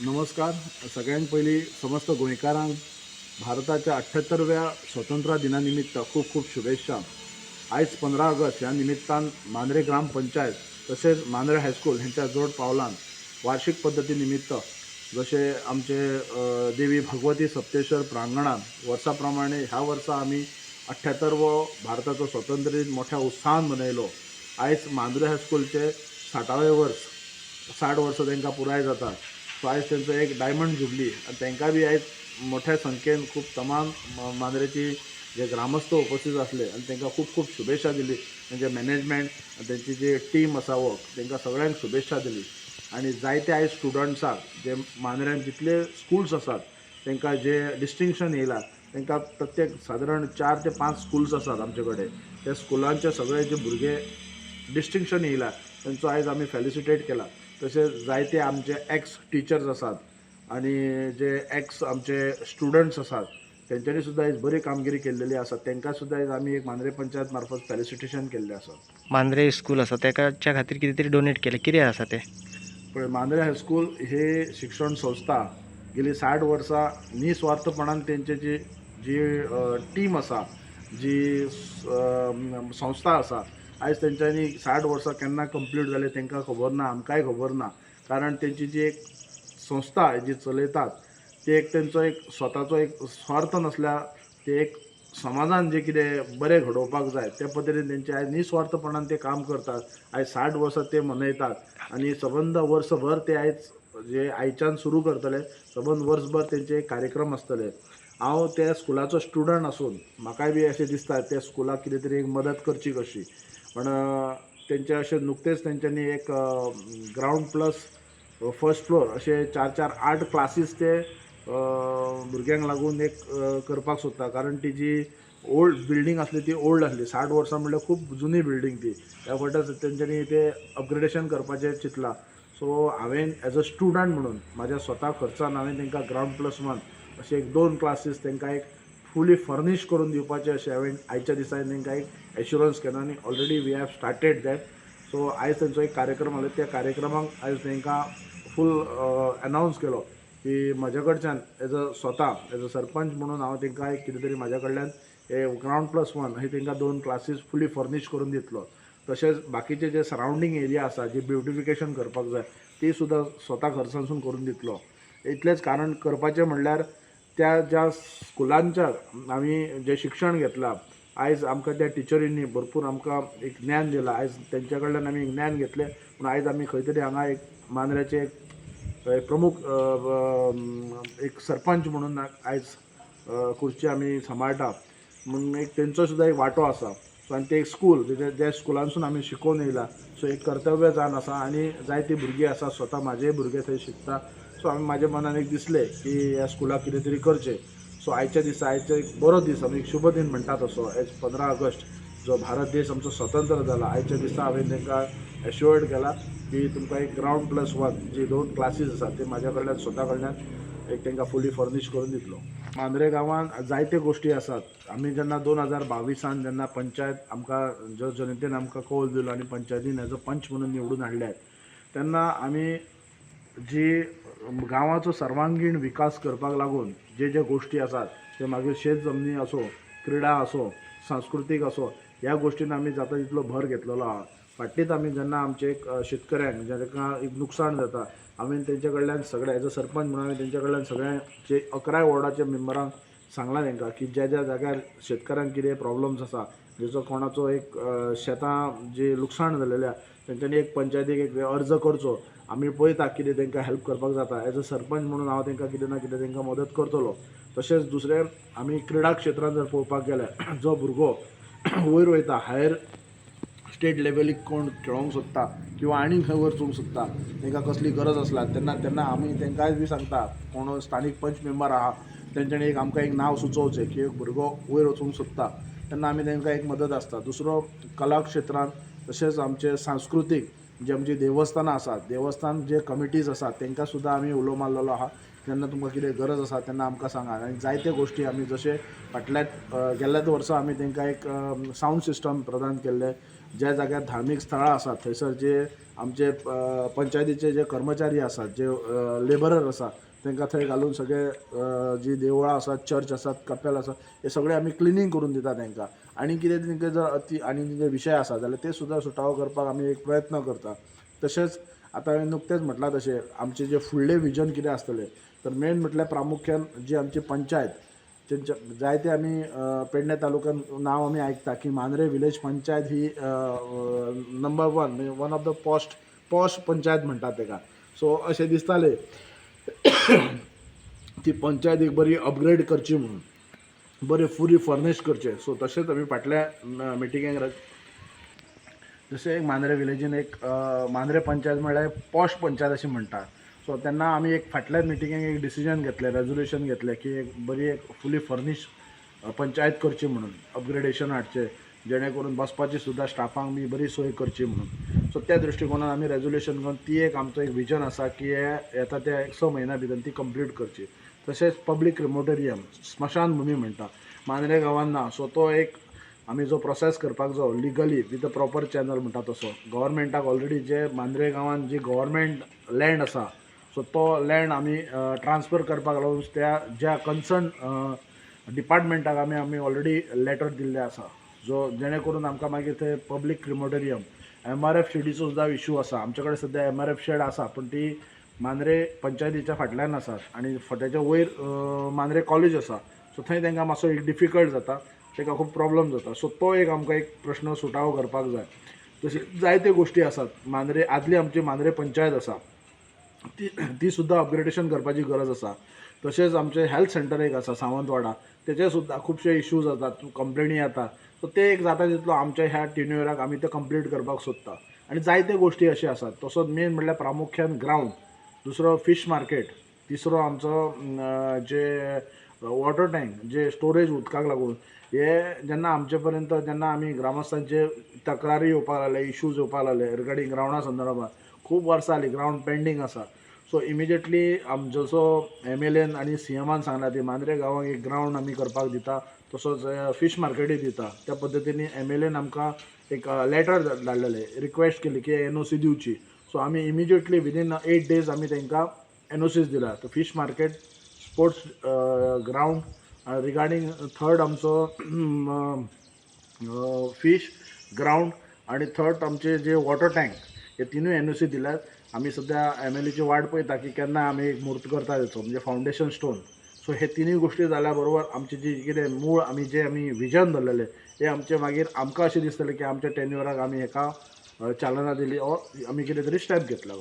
नमस्कार. सगळ्यांत पयलीं समस्त गोंयकारांक भारताच्या 78व्या स्वतंत्र दिना निमित्त खूब खूब शुभेच्छा. आयज 15 ऑगस्ट ह्या निमित्तान मांद्रे ग्रामपंचायत तशेंच मांद्रे हायस्कूल हेंच्या जोड पावलान वार्षिक पद्दती निमित्त जशें आमचे देवी भगवती सप्तेश्वर प्रांगणांत वर्सा प्रमाणे ह्या वर्सा आमी 78वो भारताचो स्वतंत्र दीन मोठ्या उत्साहान मनयलो. आयज मांद्रे हायस्कूलचे 60वें वर्स, 60 वर्सां तांकां पुराय जाता. सो आयज तेंचो एक डायमंड जुबली आनी तांकां बी आयज मोठ्या संख्येन खूब तमाम मांद्रेची जे ग्रामस्थ उपस्थित आसले आनी तांकां खूब खूब शुभेच्छा दिली. तेंचे मॅनेजमेंट आनी तेंची जी टीम आसा वर्क, तांकां सगळ्यांक शुभेच्छा दिली. आनी जायते आयज स्टुडंट्साक जे मांद्र्यान जितले स्कुल्स आसात, तांकां जे डिस्टिंक्शन येयलां, तांकां प्रत्येक सादारण चार ते पांच स्कुल्स आसात आमचे कडेन, त्या स्कुलांचे सगळे जे भुरगे डिस्टिंक्शन येयला, तेंचो आयज आमी फेलिसिटेट केला. तशेंच जायते आमचे एक्स टिचर्स आसात आनी जे एक्स आमचे स्टुडंट्स आसात, तेंच्यांनी सुद्दां आयज बरी कामगिरी केल्लेली आसा. तांकां सुद्दां आयज आमी एक मांद्रे पंचायत मार्फत फेलिसिटेशन केल्लें आसा. मांद्रे स्कूल आसा, तेच्या खातीर कितें तरी डोनेट केलें, कितें आसा तें? पळय, मांद्रे हायस्कूल हे शिक्षण संस्था गेली 60 वर्सां निस्वार्थपणान तेंचे जी जी टीम आसा, जी संस्था आसा, आयज तेंच्यांनी 60 वर्सां केन्ना कंप्लीट जाले तांकां खबर ना, आमकांय खबर ना. कारण तेंची जी एक संस्था जी चलयतात, ते एक तेंचो एक स्वताचो एक स्वार्थ नासल्यार ते एक समाजान जें कितें बरें घडोवपाक जाय, त्या पद्दतीन तेंचे आयज निस्वार्थपणान ते काम करतात. आयज 60 वर्सां ते मनयतात आनी सबंद वर्सभर ते आयज जे आयच्यान सुरू करतले, सबंद वर्सभर तेंचे एक कार्यक्रम आसतले. हांव त्या स्कुलाचो स्टुडंट आसून म्हाकाय बी अशें दिसता, त्या स्कुलाक कितें तरी एक मदत करची कशी. पण तेंचे अशें नुकतेच तेंच्यांनी एक ग्रावंड प्लस फर्स्ट फ्लोर अशे चार चार आठ क्लासीस ते भुरग्यांक लागून एक करपाक सोदता. कारण ती जी ओल्ड बिल्डींग आसली, ती ओल्ड आसली. 60 वर्सां म्हणल्यार खूब जुनी बिल्डींग ती. त्या फाटल्यान तेंच्यांनी ते अपग्रेडेशन करपाचें चिंतलां. सो हांवें एज अ स्टुडंट म्हणून म्हाज्या स्वता खर्चान हांवें तांकां ग्रावंड प्लस वन अशे एक दोन क्लासीस तांकां एक फुली फर्नीश करून दिवपाचें अशें हांवें आयच्या दिसा तांकां एक एश्युरन्स केला आनी already we have started that. So आयज तेंचो एक कार्यक्रम आसलो. त्या कार्यक्रमाक आयज तांकां फूल अनावन्स केलो की म्हज्या कडच्यान एज अ स्वता एज अ सरपंच म्हणून हांव तांकां एक कितें तरी म्हाज्या कडल्यान हे ग्रावंड प्लस वन हे तांकां दोन क्लासीस फुली फर्नीश करून दितलो. तशेंच बाकीचे जे सरावंडींग एरिया आसा, जे ब्युटिफिकेशन करपाक जाय, ती सुद्दां स्वता खर्चांसून करून दितलो. इतलेंच कारण करपाचें म्हणल्यार त्या ज्या स्कुलांच्या आमी जें शिक्षण घेतलां, आयज आमकां त्या टिचरींनी भरपूर आमकां एक ज्ञान दिलां. आयज तेंच्या कडल्यान आमी ज्ञान घेतलें पूण आयज आमी खंय तरी हांगा एक मांद्र्याचे एक प्रमुख एक सरपंच म्हणून आयज खुर्ची आमी सांबाळटा, म्हणून एक तेंचो सुद्दां एक वांटो आसा. सो आनी तें एक स्कूल ज्या स्कुलांसून आमी शिकोवन येयला, सो एक कर्तव्य जावन आसा. आनी जायतीं भुरगीं आसा, स्वता म्हाजेय भुरगे थंय शिकता. सो आमी म्हाज्या मनान एक दिसलें की ह्या स्कुलाक कितें तरी करचें. सो आयच्या दिसा, आयचो एक बरो दीस, आमी एक शुभ दीन म्हणटा तसो, एज 15 ऑगस्ट जो भारत देश आमचो स्वतंत्र जाला, आयच्या दिसा हांवें तांकां एश्युअर्ड केला की तुमकां एक ग्रावंड प्लस वन जी दोन क्लासीस आसात, ते म्हाज्या कडल्यान स्वता कडल्यान एक तांकां फुली फर्नीश करून दितलो. मांद्रे गांवांत जायत्यो गोश्टी आसात. आमी जेन्ना 2022 जेन्ना पंचायत आमकां जो जनतेन आमकां कौल दिलो आनी पंचायतीन एज अ पंच म्हणून निवडून हाडले, तेन्ना आमी जी गांवाचो सर्वांगीण विकास करपाक लागून जे जे गोश्टी आसात, ते मागीर शेत जमनी आसूं, क्रिडा आसूं, सांस्कृतीक आसूं, ह्या गोश्टीन आमी जाता तितलो भर घेतलेलो आहा. फाटलीच आमी जेन्ना आमचे एक शेतकऱ्यांक जांकां एक नुकसाण जाता, हांवें तेंच्या कडल्यान सगळें एज अ सरपंच म्हणून हांवें तेंच्या कडल्यान सगळ्यां जे 11 वॉर्डाच्या मेंबरांक सांगलां तांकां की ज्या ज्या जाग्यार शेतकऱ्यांक कितें प्रॉब्लम्स आसा, जेचो कोणाचो एक शेतां जी लुकसाण जालेलें आहा, तेंच्यांनी एक पंचायतीक एक अर्ज करचो. आमी पळयता कितें तांकां हेल्प करपाक जाता. एज अ सरपंच म्हणून हांव तांकां कितें ना कितें तांकां मदत करतलो. तशेंच दुसरें, आमी क्रिडा क्षेत्रांत जर पळोवपाक गेल्यार, जो भुरगो वयर वयता, हायर स्टेट लेवलीक कोण खेळोंक सोदता किंवा आनी खंय वचूंक सोदता, तांकां कसली गरज आसला, तेन्ना तेन्ना आमी तांकांय बी सांगता, कोण स्थानीक पंच मेंबर आहा, तेंच्यांनी एक आमकां एक नांव सुचोवचें की एक भुरगो वयर वचूंक सोदता, तेन्ना आमी तांकां एक मदत आसता. दुसरो कला क्षेत्रांत, तशेंच आमचे सांस्कृतीक जे आमची देवस्थानां आसात, देवस्थान जे कमिटीज आसात, तांकां सुद्दां आमी उलो मारलेलो आहा, जेन्ना तुमकां कितें गरज आसा तेन्ना आमकां सांगात. आनी जायते गोश्टी आमी जशे फाटल्या गेल्ल्याच वर्सा आमी तांकां एक सावंड सिस्टम प्रदान केल्लें. ज्या जाग्यार धार्मीक स्थळां आसात थंयसर जे आमचे पंचायतीचे जे कर्मचारी आसात, जे लेबरर आसा, तांकां थंय घालून सगळे जी देवळां आसात, चर्च आसात, कपेल आसा, हे सगळे आमी क्लिनींग करून दिता तांकां. आनी कितें तांकां जर अती आनी कितें विशय आसा जाल्यार ते सुद्दां सुटावो करपाक आमी एक प्रयत्न करता. तशेंच आतां हांवें नुकतेंच म्हटलां तशें आमचें जें फुडलें विजन कितें आसतलें तर मेन म्हटल्यार प्रामुख्यान जी आमची पंचायत तेंच्या जायते आमी पेडणे तालुक्यान नांव आमी आयकता की मांद्रे विलेज पंचायत ही नंबर वन, म्हणजे one of the posh panchayat म्हणटात तेका. सो अशें दिसतालें ती पंचायत एक बरी अपग्रेड करची म्हणून, बरें फुली फर्निश करचें. सो तशेंच आमी फाटल्या मिटिंगेक जशें एक मांद्रे विलेजीन एक मांद्रे पंचायत म्हळ्यार पॉश पंचायत अशें म्हणटा. सो तेन्ना आमी एक फाटल्या मिटिंगेक एक डिसिजन घेतलें, रेजोल्युशन घेतलें की एक बरी एक फुली फर्निश पंचायत करची म्हणून, अपग्रेडेशन हाडचें जेणे करून बसपाची सुद्दां स्टाफांक बी बरी सोय करची म्हणून. सो त्या दृश्टिकोनान आमी रेजोल्युशन करून ती एक आमचो एक विजन आसा की हे येता त्या एक 6 म्हयन्या भितर ती कंप्लीट करची. तशेंच पब्लीक क्रिमोटोरियम, स्मशानभुमी म्हणटा मांद्रे गांवान ना. सो तो एक आमी जो प्रोसेस करपाक जायो legally with a proper channel म्हणटा तसो गव्हर्मेंटाक ऑलरेडी जे मांद्रे गांवान जी गव्हर्मेंट लँड आसा, सो तो लँड आमी ट्रान्सफर करपाक लागून त्या ज्या कन्सर्न डिपार्टमेंटाक आमी ऑलरेडी लेटर दिल्ले आसा, जो जेणे करून आमकां मागीर थंय पब्लीक क्रिमोटोरियम. एमआरएफ शेडीचो सुद्दां इशू आसा. आमचे कडेन सद्या एमआरएफ शेड आसा, पूण ती मांद्रे पंचायतीच्या फाटल्यान आसा आनी तेच्या वयर मांद्रे कॉलेज आसा. सो थंय तांकां मातसो एक डिफिकल्ट जाता, ताका खूब प्रॉब्लम जाता. सो तो एक आमकां एक प्रश्न सुटावो करपाक जाय. तशें जायत्यो गोश्टी आसात. मांद्रे आदली आमची मांद्रे पंचायत आसा ती सुद्दां अपग्रेडेशन करपाची गरज आसा. तशेंच आमचें हेल्थ सेंटर एक आसा सावंतवाडा, तेचे सुद्दां खुबशे इश्यूज जातात, कंप्लेनी येता. सो ते एक जाता तितलो आमच्या ह्या टेन्युअराक आमी ते कंप्लीट करपाक सोदता. आनी जायते गोश्टी अश्यो आसात. तसोच मेन म्हळ्यार प्रामुख्यान ग्रावंड, दुसरो फीश मार्केट, तिसरो आमचो जे वॉटर टँक जे स्टोरेज उदकाक लागून. हे जेन्ना आमचे पर्यंत जेन्ना आमी ग्रामस्थांचे तक्रारी येवपाक लागले, इश्यूज येवपाक लागले रिगार्डींग ग्रावंडा संदर्भात, खूब वर्सां जालीं ग्रावंड पेंडींग आसा. सो इमिजिएटली जसो एमएलएन आनी सीएमान सांगला ती मांद्रे गांवाक एक ग्रावंड आमी करपाक दिता, तसोच फीश मार्केटूय दिता. त्या पद्दतीन एमएलएन आमकां एक लेटर धाडलेलें, रिक्वेस्ट केली की एनओसी दिवची. सो आमी इमिजिएटली विदीन 8 डेज आमी तांकां एनओसीस दिला. तर fish market, sports ground, regarding third आमचो फीश ग्रावंड आनी थर्ड आमचे जे वॉटर टँक, हे तिनूय एनओसी दिल्यात. आमी सद्या एमएलएची वाट पळयता की केन्ना आमी एक म्हूर्त करता तेचो, म्हणजे फावंडेशन स्टोन. सो हे तिनूय गोश्टी जाल्या बरोबर आमची जी कितें मूळ आमी जे आमी विजन धरलेलें हें आमचें मागीर आमकां अशें दिसतलें की आमच्या टेन्युअराक आमी हेका चालना दिली ऑर आमी कितें तरी स्टेप घेतला.